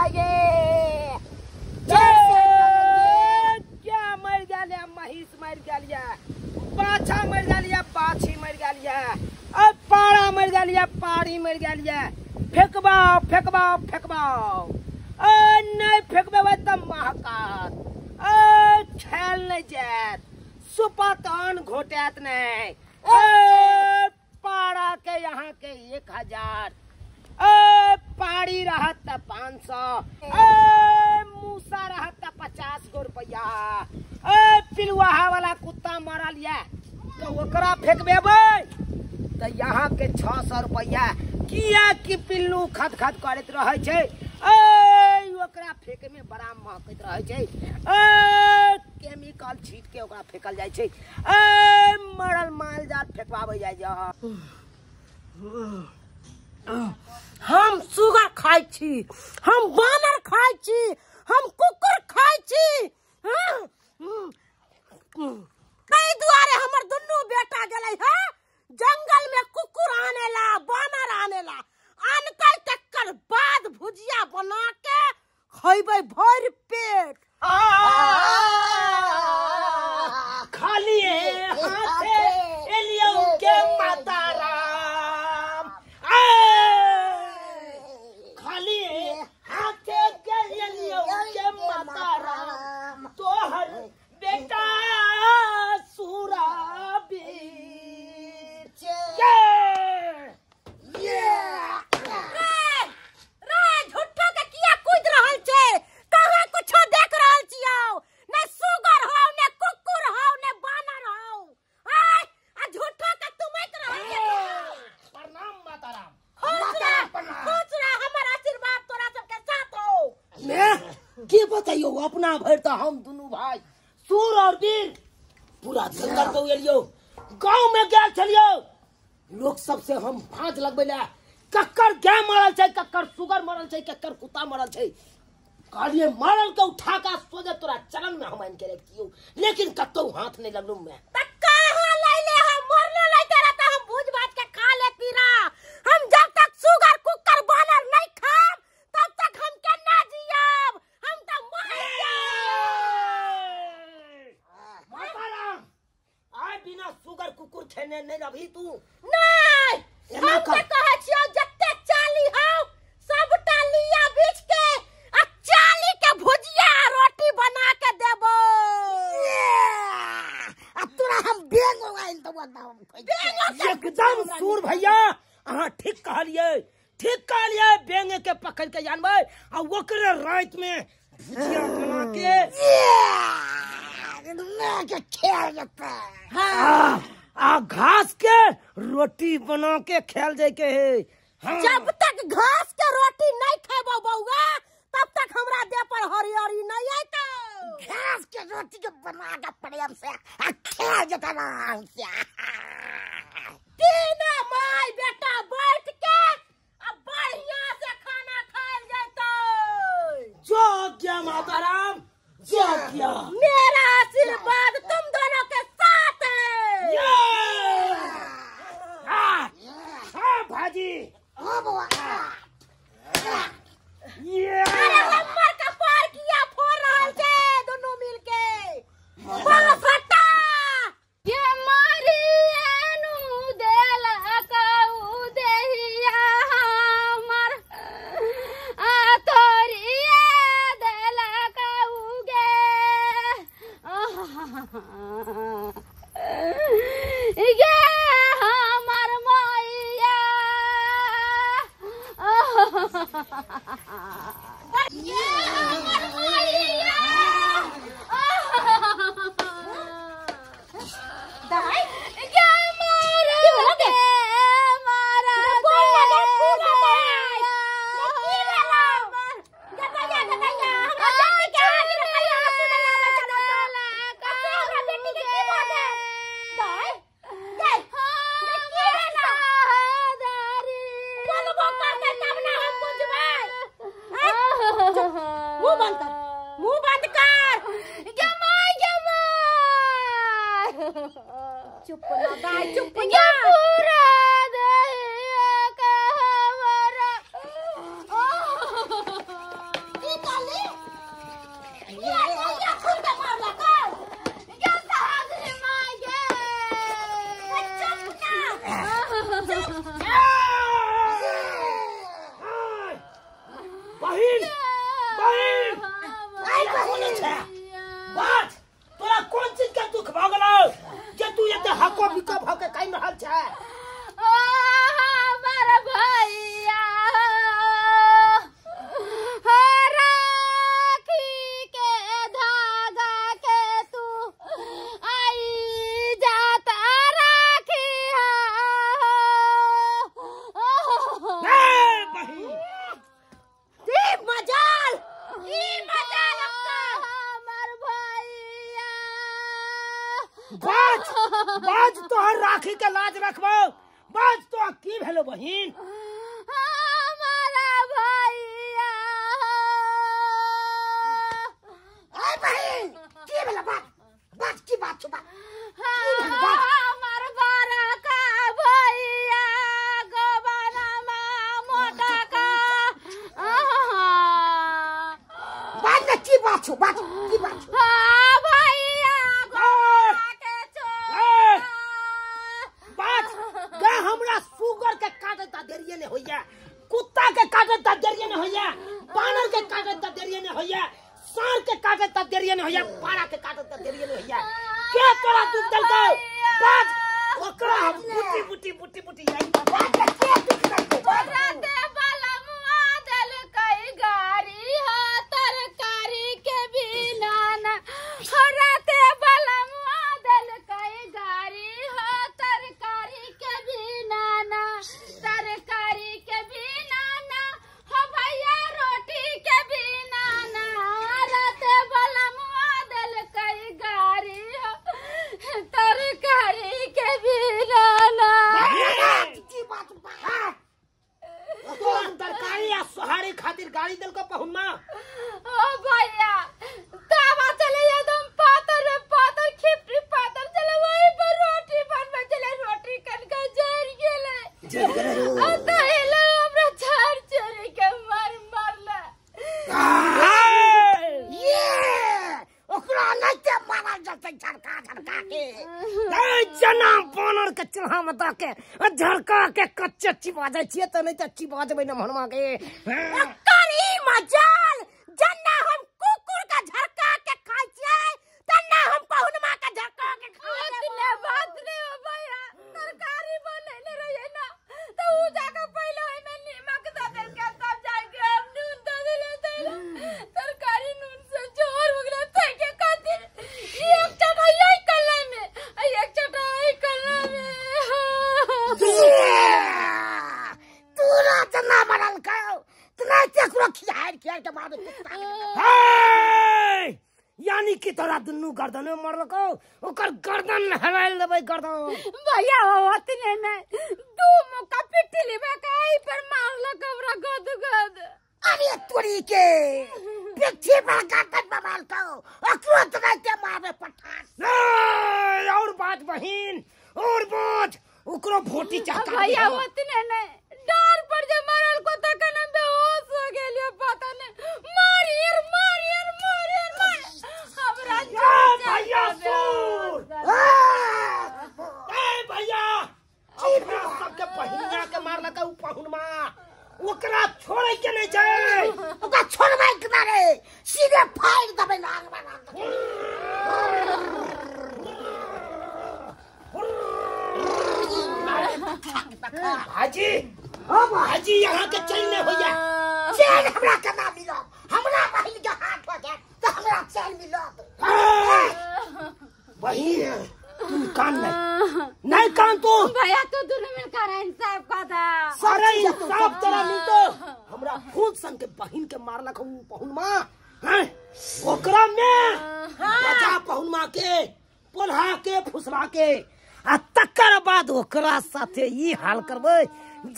ये क्या मर गेल या महिष मर गेल या बाछा मर गेल या बाछी मर गेल या अब पारा मर गेल या पारी मर गेल या फेकबाओ फेकबाओ फेकबाओ ए नहीं फेकबे त महकात ए खेल नहीं जात सुपातान घोटात नहीं ए पारा के यहाँ के 1000 ए पारी रहत त 500 ए मूसा रहत त 50 गो रुपया ए पिलुआहा वाला कुत्ता मरल या तो ओकरा फेंकबेबै त यहाँ के 600 रुपया किया कि पिल्लू खद खद करैत रहै छै ए ओकरा फेंके में बड़ा महकैत रहै छै ए केमिकल छीट के ओकरा फेंकल जाइ छै ए मरल माल जाल फेंकवाबै जाइ छै। हम सुगर खाइ छी, हम बानर खाइ छी, हम कुकुर खाइ छी। ताहि दुआरे हमर दुनू बेटा गेलै है जंगल में कुकुर आनेला बानर आनेला, आनतै तकर बाद भुजिया बना के खैबै भरि पेट। खाली हाथे एलियौ के माता राम खाली हाथे के एलियौ के माता राम तोहर बेटा सुराबीर के। रे झूठो के किया कूद रहल छै? कहाँ कुछो देख रहल छियौ? ने सुगर हौ ने कुकुर हौ ने बानर हौ। आय आ झूठो के तुमैत रहल छै। प्रणाम माता राम। खुश रह, खुश रह, हमर आशीर्वाद तोरा सबके साथ हो। ने के बताइयो अपना भरि त हम दुनू भाई सूर और वीर पूरा जंगल को एलियो, गांव में गेल छलियो, लोग सबसे हम भांज लगबै ला कक्कर गाय मरल छै, कक्कर सुगर मरल छै, कक्कर कुत्ता मरल छै। कहलिए मरल के उठा के सोझे तोरा चरण में हम आनि के रखियो, लेकिन कतौ हाथ नहीं लगलू मैं। त कहाँ लैले हम मरलो लैते रह त हम भूज भाज के खा लेती रह। हम जब तक सुगर कुकर बानर नहीं खाब तब तक हम केना जियब? हम त मर जायब। माता राम आइ बिना सुगर कुकुर खेने नहीं रही तू। नहीं एना हम कर। त कहै छियौ जते चाली हौ सबटा लिया बीछ के आ चाली के भुजिया आ रोटी बना के देबो। आ तोरा हम बेंग आइन देबो। एकदम सूर भैया अहाँ ठीक कहलिए, ठीक कहलिए। बेंग के पकड़ के जानबै आ ओकरे रात में भुजिया बना के के खेल जेतै। आ घास के रोटी बना के खेल जाय के है। हाँ। जब तक घास के रोटी नहीं खेबो बौआ तब तक हमरा देह पर हरियरी नहीं अयतौ। घास के रोटी के बना के प्रेम से आ खेल जेतै आराम से। तीनों माय बेटा बैठ के आ बढ़िया से खाना खायल जैतौ। जो गया माता राम जो गया। मेरा आशीर्वाद तुम दोनों के साथ है। ये हाँ हाँ भाजी ओ बौआ ये अरे हमर कपार किया फोड़ रहल छै दुनू मिल के। बस हटा। ये मारी एनु देला कऊ देहिया हमर आ तोरिया देला कऊ गे। गे हमर मैया ये हमर मैया। दाई गे मारा की भेलौ गे? गे मारा बोल लगे फूल देहिया की भेलौ? गदैया गदैया हमरा बेटी के हाथ में कहियो आंसू नहीं आबै छलौ त। कते हमरा बेटी के की भऽ गेल? दाई गे गे की भेलौ? बोलबो करतै तब ने हम बुझबै। आँय? चुप, मुंह बंद कर, मुंह बंद कर। गे my गे my. चुप ना दाई चुप गे ना। पूरा दहिया के हमरा। ये खून के मारला का गे सहागरी माय गे। चुप ना। बहिन बहिन आई बहिन छै बात तोरा कोन चीज के दुख भ गेलौ जे तू एते हको बिको भ के काइन रहल छै? ओ हमर भैया हो राखी के धागा के तू आई जाता राखी हो। ए बहिन ई मजाल ई मजाल हमर भैया बाज बाज तोहर राखी के लाज रखबौ। बाज तो की भेलो बहिन? हमारा भैया आई बहिन की भेल बात बात की बात छौ बात? हमर बड़ा का भैया गोबनमा मोटा का। बात न की बात छौ बात की बात छौ? भैया गोबना के छोटा। बात गे हमरा सुगर के काटे त देरिये ने होइया, कुत्ता के काटे त देरिये ने होइया, बानर के काटे त देरिये ने होइया, साँड़ के काटे त देरिये ने होइया, पारा के काटे त देरिये ने होइया। के तोरा दुख देलकौ? बाज ओकरा हम बुटी बुटी बुटी बुटी आई। बात न के दुख देलकौ? बात राते बलमुआ देलकै गारी हो तरकारी के बिना ना। हो राते बलमुआ देलकै गारी हो तरकारी के बिना ना, तरकारी के बिना ना हो भैया रोटी के बिना ना। राते बलमुआ देलकै गारी हो तरकारी के बिना ना। की बात बात? तोरा तरकारी आ सोहारी खातिर गाड़ी देलकौ पहुनमा? ओ भैया तावा चले एकदम पातर में पातर खिपटी पातर चले वही पर रोटी बनबे चले रोटी कनका जर गेले। जर गेलै रो। आ तहिले हमरा छाड़ चोरी के मार मारला। ये ओकरा नहीं ते मारल जतै झड़का झड़का के। ए जना बानर के चूल्हा में दऽ के झड़का के कच्चे चिबा जाइ छियै तऽ नहि तऽ चिबा जेबै न मनमा के। ओकर ई मजाल जन्ना हम कुकुर का झड़का के खाइ छियै तन्ना हम पहुनमा के झड़का के खा लेबै। इतने बात नहीं हो भैया तरकारी बनैले रहिए ना तो उ जाके पहले ओइमे नीमक दऽ देलकै तब जाके हम नून दऽ देले तैले तरकारी नून से जोर हो गेलै फेंके खातिर। एक चटा यही कल्ला में आ एक चटा ओइ कल्ला में। ये तोरा जना मारलकौ तना केकरो खियार खियार के मारे कुत्ता के। हे यानी कि तोरा दुनू गर्दन में मरलकौ ओकर गर्दन हलाइल देबै गर्दन। भैया ओतने नहीं दू मुक्का पिट्ठी लेबा काई पर मारलक हमरा गद गद। अरे तोरी के पिट्ठी पर गर्दन में मारलकौ ओकरो तना के मारे पठान। ए, और बात बहिन और बात ओकरो भोटी चक्का भैया ओतने नहीं डर पर जे मारल को तखन हम बेहोश हो गेलियो पता नहीं मारियर मारियर मारियर मार हमरा ए भैया सुर ए भैया अपना सबके बहिनिया के मारलकै उ पहुनमा ओकरा छोड़ै के नहीं छै। ओकरा छोड़बै के ना रे सीधे फाड़ देबै नांग बना के। भाजी भाजी यहाँ के चैन नहीं होइया। चैन हमरा केना मिलत? हमरा बहिन के हाथ हो जाए तऽ हमरा चैन मिलत। बहिन तुम कान नहीं नहीं कान तू भैया तो दोनों मिलकर इंसाफ का था। सारा इंसाफ तोरा मिलतो। हमरा फूल सन के बहिन के मारलक उ पहुनमा हैं ओकरा में बचा पहुनमा के पोल्हा के फुसला के आ तकर बाद ओकरा साथे ई हाल करबै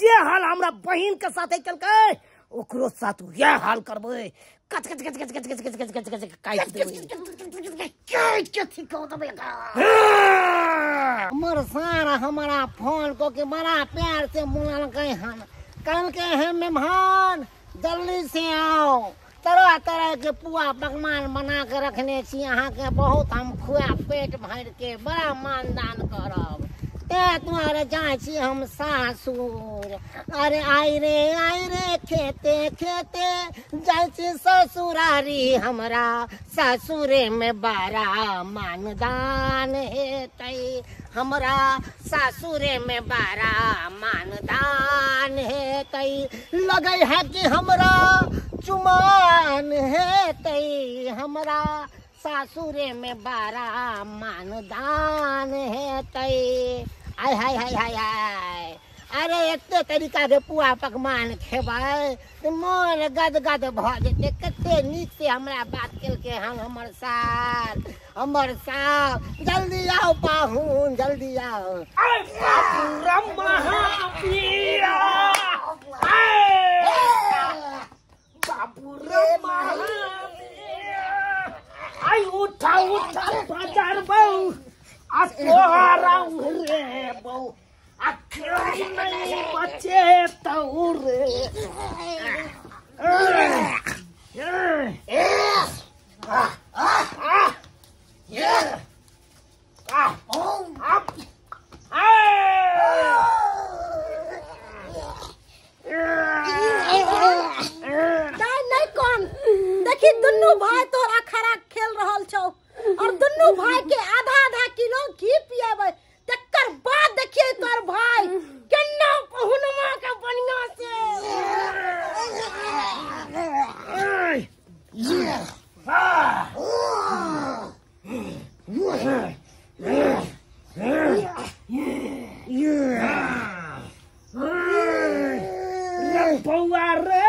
जे हाल हमरा बहिन के साथे केलकै ओकरो साथ वएह हाल करबै। कच कच कच कच कच कच कच कच कच कच काटि देबै। काटि के थिको देबै एकरा। हमर सारा हमारा फोन को के बड़ा प्यार से बुलालकै हन, कहलकै हैं मेहमान जल्दी से आओ। तरह तरह के पुआ पकवान बना के रखने छी अहाँके, बहुत हम खुआ पेट भरि के बड़ा मानदान करब। ते दुआरे जाइ छी हम सासुर। अरे आई रे खेते खेते जाइ छी ससुरारी, हमरा सासुरे में बड़ा मानदान हेतै, हमरा सासुरे में बड़ा मानदान हेतै, लगै है कि हमरा चुमान हेतै, हमरा सासुरे में बड़ा मानदान हेतै। आय हाय हाय हाय हाय, अरे एते तरीका के पुआ पकवान खेबै तऽ मोन गदगद भऽ जेतै। कते नीक से हमरा बात केलकै हन हमर सार, हमर सार। जल्दी आओ पाहुन, जल्दी आओ। आई उठा उठा बाजार बहु आ तोहरा रे बहु आ नहीं बचे तो रे। नहीं कौन देखी दुनू भाई तोरा खरा खेल रहल छौ और दुनू भाई के आधा आधा किलो घी पियाबे, तकर बाद देखिए तोर भाई केना पहुनमा के बढ़िया से। बौआ रे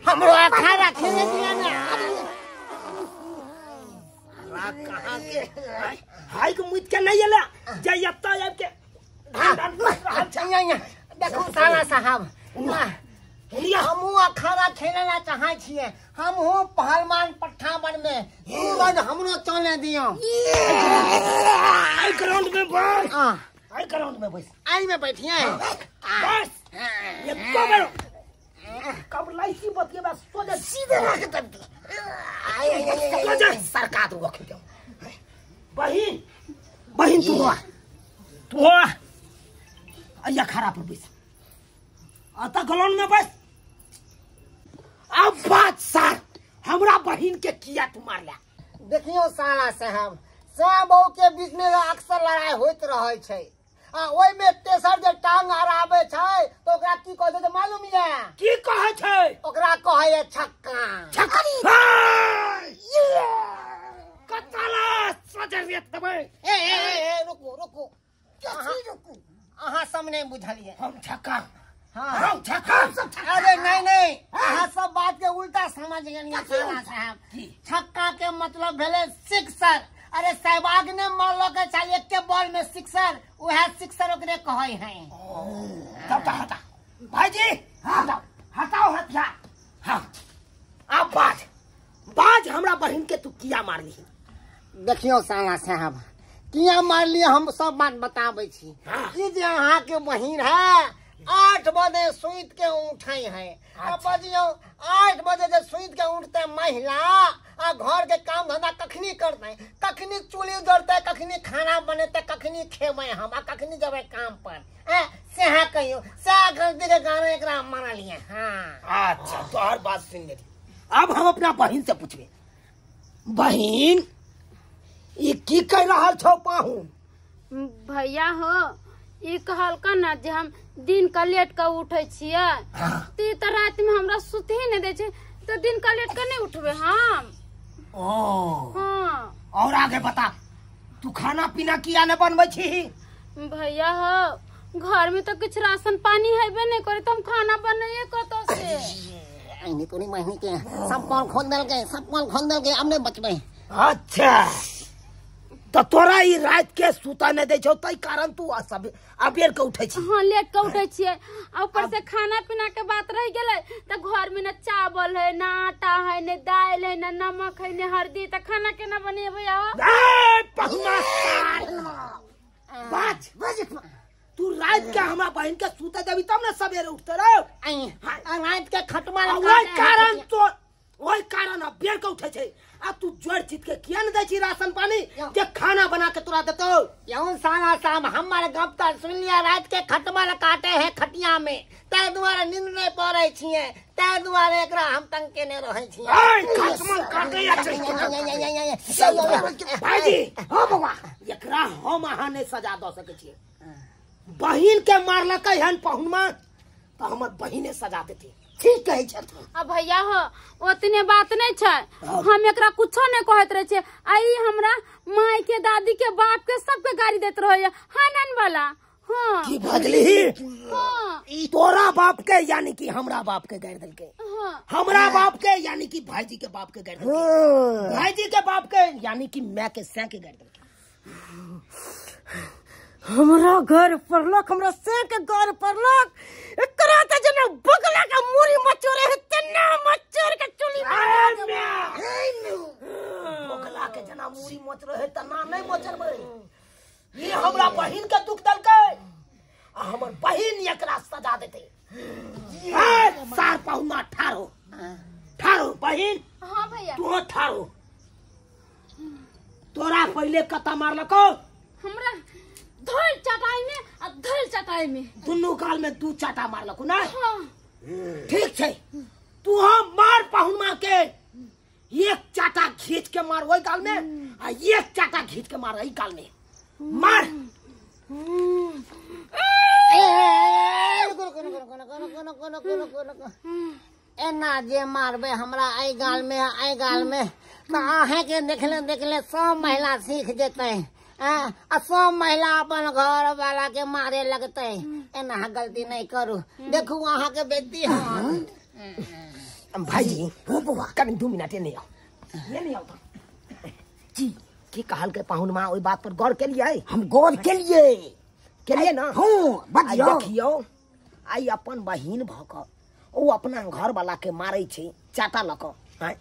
हमरो अखाड़ा खेले दिया ना। कहाँ के हाय के मुइत के नहीं एला जाय एत्ता आबि के। देखू साला साहब, हमहूँ अखाड़ा खेले ला चाहै छियै, हमहूँ पहलवान पट्ठा बनबै, हमरो चले दियौ। आई ग्राउंड में बैठ, आई ग्राउंड में बैठ, आई में बैठिए बस। एको बेर कब लाइसी बतिएबा सोझे सीधे रख तब सोझे सरका दू रख दे। बहिन बहिन तू हो, तू हो अइया खड़ा पर बैस, अतः ग्राउंड में बैस। अब बात सर हमरा बहिन के किया तू मारला? देखियो साला साहब, साह बहू के बीच में अक्सर लड़ाई होइत रहै छै आ ओहि में तेसर जे टांग अड़ाबै छै तो ओकरा की कहै छै मालूम ये? की कहै छै? ओकरा कहै है छक्का। छक्का कतला सजर रेत देबै। ए ए ए रुकू रुकू, रुकू, अहाँ सब नहि बुझलियै। हम छक्का, हाँ हम छक्का। अरे नहीं नहीं, अहाँ सब बात के उल्टा समझ गेलियै साला साहब। छक्का के मतलब भेलै सिक्सर। अरे सहवाग ने मारलो के चाहिए एक के बॉल में सिक्सर, वह सिक्सर ओकरे कहै है। तब तो हटा भाईजी, हटाओ हटाओ हथियार। हाँ अब बाज बाज हमरा बहिन के तू किया मारली? देखियो साला साहब, किया मारली हम सब बात बताबै छी। ई जे अहाँ के बहिन है 8 बजे सुति के उठै है। अब बजियो 8 बजे जे सुति के उठते महिला आ घर के काम धंधा कखनी करतै, कखनी चूल्ही जरतै, कखनी खाना बनेतै, कखनी खेबै हम आ कखनी जेबै काम पर। सेहा कहियो सएह गलती के कारण एकरा मारलियै। हाँ अच्छा तोहर बात सुन लेली। अब हम अपना बहिन से पूछबे, बहिन ई की कह रहल छौ पाहुन? भैया हो ई कहलका ना जे हम दिन का लेट के उठै छियै, त रात में हमरा सुते ही नहीं दै छै, तो दिन का लेट के नहीं उठबे हम। ओ हाँ और आगे बता, तू खाना पीना किया ने बनबै छी? भैया हो घर में तो कुछ राशन पानी हेबे नहीं करे तो हम खाना बनैये कतौ से? एनी तोरी महीने के सब कल खोल देलकै, सब कल खोल देलकै, अब नहीं बचबै। अच्छा त तोरा ई रात के सुता नै दै छौ तै कारण तू सब अबेर के उठै छी। हां लेट के उठै छियै। आ ऊपर से खाना पीना के बात रह गेलै त घर में न चावल है न आटा है न दाल है न नमक है न हल्दी, त खाना केना बनेबै? ए पहुना बाज बाज, तू रात के हमरा बहन के सुते देबी तब न सबेरे उठते रहो। रात के खटमा ओइ कारण तो ओइ कारण अबेर के उठै छै। आ तू जोड़ चित के किया न दै छी राशन पानी जे खाना बना के तोरा देतौ? यौ साला साहब हमर गप त सुन लिया, रात के खटमल काटे है खटिया में तै दुआरे नींद नहीं पड़ै छियै, तै दुआरे एकरा हम तंग केने रहै छियै। खटमल काटे भाईजी। हां बौआ, एकरा हम अहाँ नै सजा द सकै छियै। बहिन के मारलकै हन पहुनमा त हमर बहिने सजा देतै। ठीक कहै छथुन। आ भैया हो ओतने बात नहीं छै, हम एकरा कुछो नहीं कहैत रहे छियै। आ ई हमरा माय के दादी के बाप के सबके गाली देत रहै हनन वाला। हां की बजली? हां तोरा बाप के यानी कि हमरा बाप के गाली देलकै। हां हमरा बाप के यानी कि भाईजी के बाप के गाली देलकै। भाईजी के बाप के यानी कि मैं के सै के गाली देलकै। हमरा घर पड़लक, हमरा से के घर पड़लक, एकरा त जना बगला के मुरी मचोरे है तना मचोर के चुली बगला के जना मुरी मचरे है तना नहीं मचरबै। ये हमरा बहिन के दुख देलकै आ हमर बहिन एकरा सजा देतै। ए सार पहुना ठारो ठारो बहिन। हां भैया तू ठारो। तोरा पहले कता मारलको? हमरा धोल चटाई में आ धोल चटाई में दुनू गाल में दू चाटा मारलको ना? हां ठीक छै, तू हम मार पहुनमा के एक चाटा खींच के मार ओइ गाल में आ एक चाटा खींच के मार एई गाल में मार। एना जे मारबै हमरा एहि गाल में एहि गाल में त अहें के देखले देखले सब महिला सीख जेतै आ सब महिला अपन घर वाला के मारे लगतै। एना गलती नहीं करू, देखू अहाँ के बेटी। भाईजी हो बौआ कनि 2 मिनट नहीं आओ, ये नहीं आओ जी। की कहल के पाहुन माँ ओहि बात पर गौर केलियै? हम गौर केलियै। केलियै ना? हूँ बजियौ। देखियौ आइ अपन बहिन भऽ कऽ ओ अपना घर वाला के मारै छै चाटा लऽ कऽ, आँय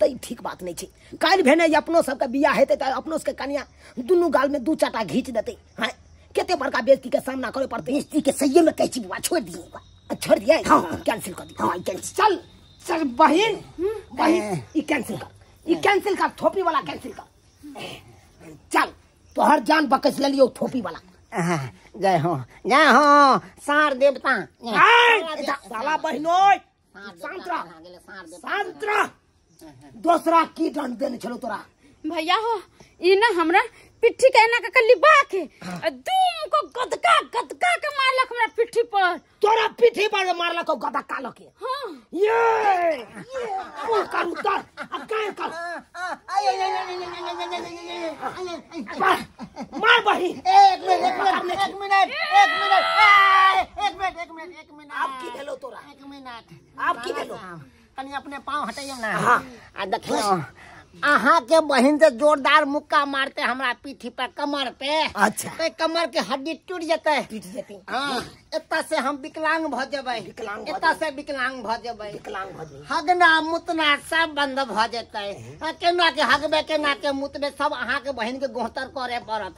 त ई ठीक बात नहीं छै। काल्हि भेने अपनो सबके बियाह हेतै त अपनो सबके कनिया दुनू गाल में दू चाटा घींच देतै। हाँ कते बड़का बेइज्जती के सामना करे पड़तै। बेइज्जती के सहिए में कहै छी बुआ, छोड़ दियै। छोड़ दियै? हाँ कैंसिल कर दियै। हाँ कैंसिल। चल चल बहिन बहिन ई कैंसिल कर, ई कैंसिल कर, थोपी वाला कैंसिल कर। चल तोहर जान बकस लेलियौ थोपी वाला। जय हो जय हो सार देवता। साला बहिनोय शांत रह शांत रह। दोसरा की दंड देने छलो तोरा? भैया हो ई ना हमरा पिट्ठी के एना के लिबा के दुम को गदका गदका के मारलक हमरा पिट्ठी पर। तोरा पिट्ठी पर मारलक गदका लके? हां ये ओ कर उतर आ काय कर मार बहिन। एक मिनट एक मिनट एक मिनट एक मिनट एक मिनट एक मिनट। आप की भेलो तोरा? एक मिनट आप की भेलो? कनी अपने पाँव हटैयौ ना। आ देखियौ अहाँ के बहिन से जोरदार मुक्का मारते हमरा पीठी पर कमर पे। अच्छा ते कमर के हड्डी टूट जेतै। टूट जेतै। हां एता से हम विकलांग भ जेबै। विकलांग एता से विकलांग भ जेबै। विकलांग भ जेबै। हगना मुतना सब बंद भ जेतै। केना के हगबे केना के मुतबे सब अहाँ के बहिन के गोहतर करे पड़त।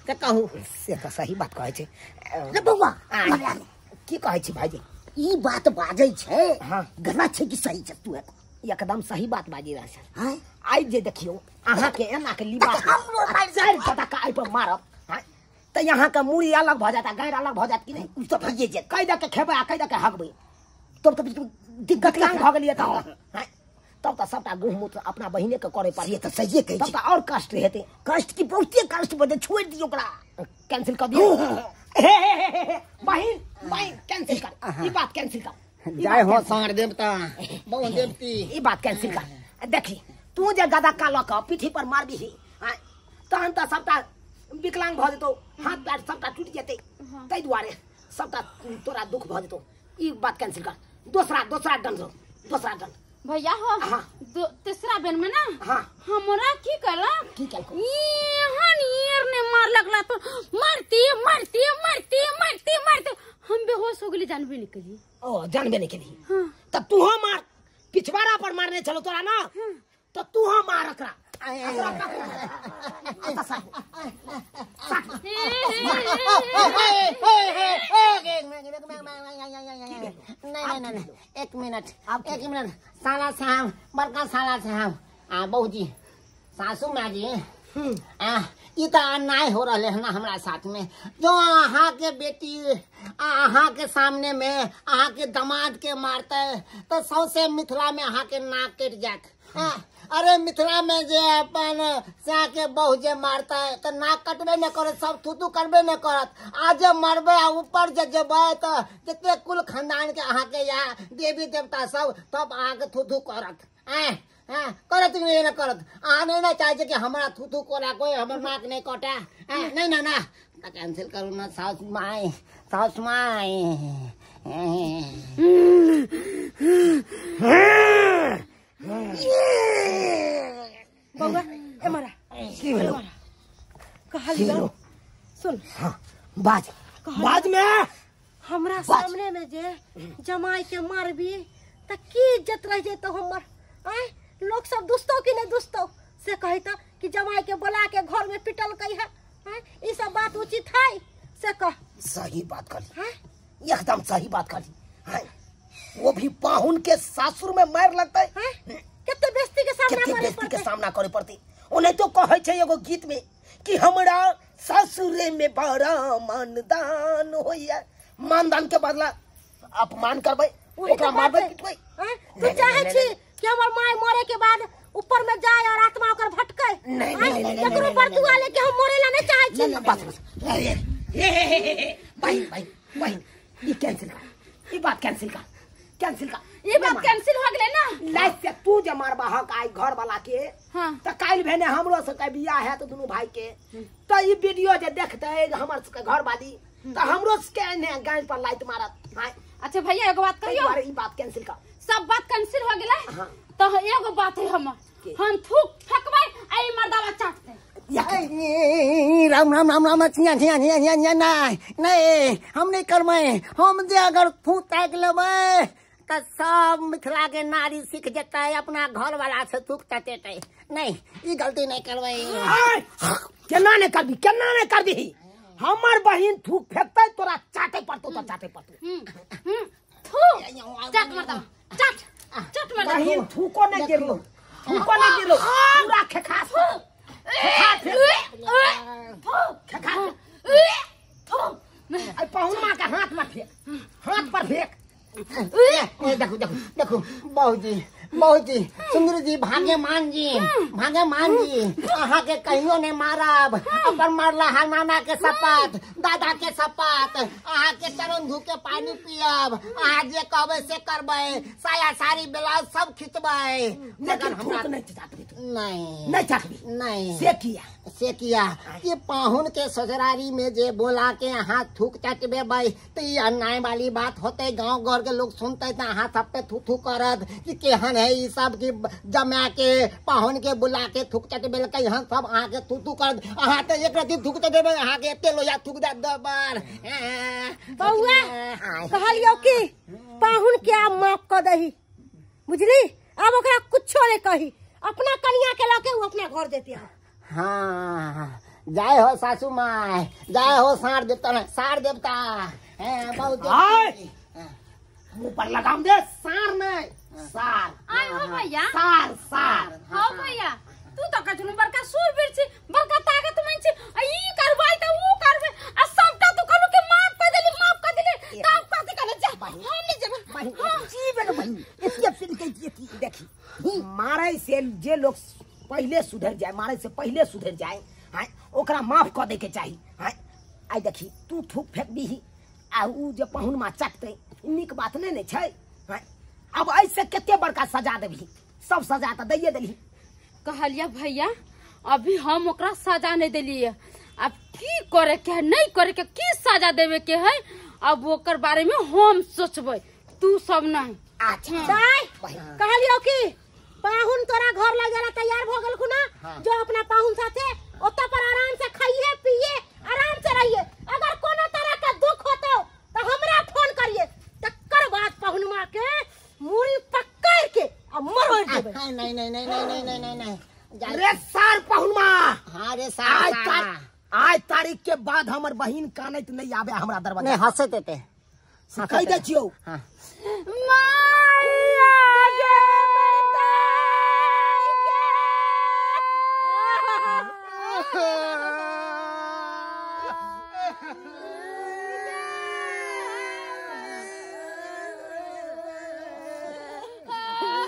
के कहू से त सही बात कहै छै रे बौआ। की कहै छी भाईजी? ई बात बाजै छै। हां गलत छै कि सही छै? तू एकदम सही बात बाजी रहा छै। हां आइ जे देखियौ अहाँ के एना के लिबा चारि पटाखा आइ पर मारब त यहाँ के मूड़ी अलग भ जाता गायर अलग भ जात कि नहीं? उ त भइए जात। कै द के खेबै आ कै द के हगबै तब त दिक्कत भ गेलियै त तब त सबटा गुह मूत्र अपना बहिने के करे पड़त। से त सहिए कहै तब छी। त और कष्ट हेतै। कष्ट की बहुते कष्ट बदे, छोड़ दियौ ओकरा। कैंसिल कर दियौ। हे हे हे हे बहिन बहिन कैंसिल कर, ई बात कैंसिल कर। जय हो साँढ़ देवता बहु देवती। ई बात कैंसिल कर। देखी तू जे गदा का लऽ कऽ पीठी पर मारबिही तहन तऽ सबटा विकलांग भऽ जेतौ, हाथ पैर सबटा टूटि जेतै, ताहि दुआरे सबटा तोरा दुख भऽ जेतौ। ई बात कैंसिल कर। दोसरा दोसरा दंड, दोसरा दंड। भैया हो। हाँ। तीसरा बेर में ना। हाँ। हमरा की कहला की कहलको? यहाँ नियर ने मार लगला तो मारती मारती मारती मारती मारती हम बेहोश हो गेली, जानबे नहीं कली। ओ जानबे नहीं कली। हाँ। तब तू हो मार, पिछवाड़ा पर मारने चलो तोरा ना। हाँ। तो तू हो मार अकरा। नहीं नहीं नहीं, एक मिनट एक मिनट। साला साहब, बड़का साला साहब, आ बहू जी, सासू माँ जी, ई तो अन्याय हो रहा है ना हमरा साथ में। जो अहाँ के बेटी अहाँ के सामने में अहाँ के दामाद के मारते तो सौसे मिथिला में अहाँ के नाक कटि जात। अरे मिथिला में जे अपन सा के बहु जे मारता है तो नाक कटबे न करत, सब थूथू करबे न करत। आज जे मरबे आ ऊपर जे जेबै तो जते कुल खानदान के अहाँ के यहाँ देवी देवता सब तब अहाँ के थूथू करत। हाँ करत नहीं ना करत। अहाँ नहीं ना चाहे कि हमारा थूथू कोरा कोई हमर नाक नहीं कटा। नहीं ना ना कैंसिल करू ना साउस माई, साउस माई। बउआ ए मरा की भेलो? कहलियो सुन। हाँ बाज बाज में हमरा सामने में जे जमाई के मारबी त की इज्जत रह जेतो हमर? आय लोग सब दुस्तो कि नहीं दुस्तो से कहता कि जमाई के बोला के घर में पिटल कही है। आय ई सब बात उचित है से कह। सही बात कहली, एकदम सही बात कहली। वो भी पाहुन के सासुर में मार लगता है। कितने बेइज्जती के सामना करे बेइज्जती के सामना करे पड़ती। उन्हें तो कहे छे एगो गीत में कि हमरा सासुरे में बड़ा मानदान होइया। मानदान के बदला अपमान करबै, ओकरा मारबै पिटबै। तू चाहे छी कि हमर my मरे के बाद ऊपर में जाए और आत्मा ओकर भटके? नहीं नहीं नहीं, केकरो पर दुआ लेके हम मरे ला नहीं चाहे छी। बस बस ए भाई भाई भाई ई कैंसिल कर, ई बात कैंसिल कर, कैंसिल कर। ये बात कैंसिल हो गेलै ना। लाइफ से तू जे मारबा हक आई घर वाला के। हाँ। त काल्हि भेने हमरो सबके बियाह है तो दुनू भाई के, त ई वीडियो जे देखते हमर सबके घर वाली त हमरो सबके एने गाय पर लाइट मारत। हां अच्छा भैया एगो बात कहियो, ई बात कैंसिल कर। सब बात कैंसिल हो गेलै। हाँ। त एगो बात है हमर, हम थूक फेकबै आ ई मर्दावा चाटतै। राम राम राम राम छिया छिया छिया छिया छिया। नहीं नहीं हम नहीं करबै। हम जे अगर थूक ताकि लेबै तो सब मिथिला के नारी सीख जेतै अपना घर वाला से थूक तटेतै। नहीं ई गलती नहीं करबै। केना नहीं करबी, केना नहीं करबी? हमर बहिन थूक फेकतै तोरा चाटे पड़तौ, तो चाटे पड़तौ। थूक चाट मर्दावा, चाट चाट मर्दावा। बहिन थूको नहीं गिरलो, थूको नहीं गिरलो, पूरा खेखास पाहुन माँ के हाथ में फेंक, हाथ पर फेंक। देखो देखो देखो बहू जी, बहू जी, सुंदर जी, भाग्यमान जी, भाग्यमान जी, अहाँ के कहियो नहीं मारब। अपन मारला हा नाना के शपथ, दादा के शपथ, अहाँ के चरण धू के पानी पियब, अहाँ जे कहबै से करबै, साया साड़ी ब्लाउज सब खिचबै। लेकिन थूक नहीं चाटबी तू। नहीं नहीं चाटबी। नहीं से किया, से किया कि पाहुन के ससुरारी में जे बोला के अहाँ थूक चटबेबै तो ई अन्याय वाली बात होते। गांव घर के लोग सुनते तो अहाँ सब पे थू थू करत कि केहन है ई सब की जमा के पाहुन के बुला के थूक चटबेलकै हन, सब अहाँ के थू थू करत। अहाँ तो एक रति थूक चटेबै, अहाँ के एते लोहिया थूक दे देबर। बउआ कहलियौ कि पाहुन के आब माफ क दही, बुझली? अब ओकरा कुछो नहीं कही, अपना कनिया के लके उ अपना घर जेती। हाँ जय हो सासू माय, जय हो सार देवता, सार देवता। बहुत मुंह पर लगाम दे, सार नहीं सार। आय हो भैया, सार सार। हो भैया तू तो कछुनु बड़का सूरवीर छी, बड़का ताकतमंद छी, आ ई करबै त ऊ करबै, आ सबटा तू कहलु के माफ कर देली, माफ कर देली, तब कथि कहले जा हम नहीं जेबै। हां जी बेटा बहिन एते फिर के देखी मारै से जे लोग पहले सुधर जाए, मारे से पहले सुधर जाए, हाँ ओकरा माफ कर दे के चाही। हाँ आई देखी तू थूक फेंक दीही आ ऊ जे पाहुन मा चटतै, नीक बात नहीं ने छै। हाँ अब ऐसे कते बड़का सजा देबही, सब सजा त दैये देलही। कहलिया भैया अभी हम ओकरा सजा नहीं देलिए, अब की करे के है नहीं करे के, की सजा देवे के है अब ओकर बारे में हम सोचबै, तू सब नहीं। अच्छा दाय कहलियो कि पाहुन तोरा घर लग जाला तैयार भ गेल खुना जो अपना पाहुन साथे ओता पर आराम से खाइए पिए आराम से रहिए। अगर कोनो तरह का दुख होतो तो हमरा फोन करिए तकर बाद पाहुन मां के मुड़ी पकड़ के आ मरोड़ देबे। नहीं नहीं नहीं नहीं नहीं नहीं नहीं नहीं रे सार पाहुन मां। हां रे सार आज तारीख के बाद हमर बहिन कानैत नहीं आबे हमरा दरवाजा। नहीं हंसे देते कह दे छियो। हां माया गे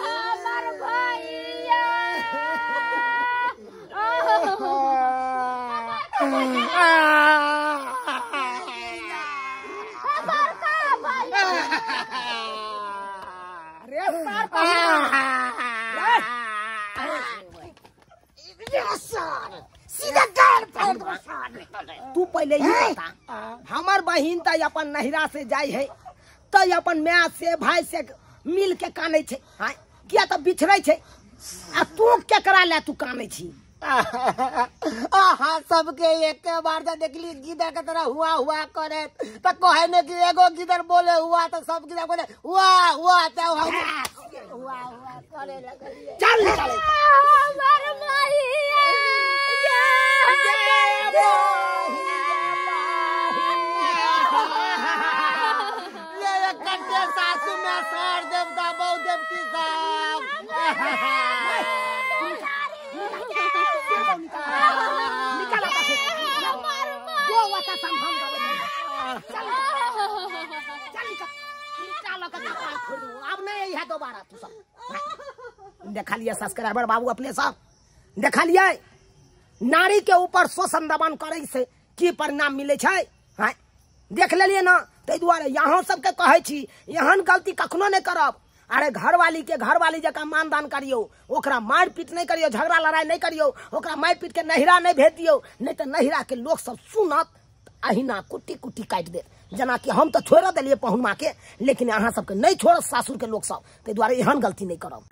हमर भैया अरे सार सीधा गाल पर तू पहले ही बता हमर बहिन त अपन नहिरा से जाय है त अपन my से भाई से मिल के कानै छै। हां किया त बिछड़ै छै आ तू केकरा ले तू कानै छी? आहा सबके एक बार जब देखली गिदर के तरह हुआ हुआ करे त कहे ने कि एगो गिदर बोले हुआ त सब गिदर बोले हुआ हुआ त हुआ हुआ करे लगलिए। चल चल हमर भैया ये कट्टे सासू में सार देवता बहु देवती साहब। निकाल आता से दो वाता संभम दबे चल चल निकाल के कपाल फोड़ दू अब नहीं है दोबारा तू सब। देखा लिया सब्सक्राइबर बाबू अपने सब देखा लिया नारी के ऊपर शोषण दमन करे से की परिणाम मिले छै। हां देख लेलिए ना ताहि दुआरे यहाँ सबके कहै छी एहन गलती कखनो नहीं करब। अरे घरवाली के घरवाली जकाँ मानदान करियो, ओकरा मारि पीट नहीं करियो, झगड़ा लड़ाई नहीं करियो, ओकरा मारि पीट के नहिरा नहीं भेज दियो, नहीं तो नहिरा के लोग सब सुनत अहिना कुट्टी कुट्टी काटि देत। जेनाकि हम तो छोड़ दिलिए पहुनमा के, लेकिन अहाँ सबके नहीं छोड़त सासुर के लोग सब, ताहि दुआरे एहन गलती नहीं करब।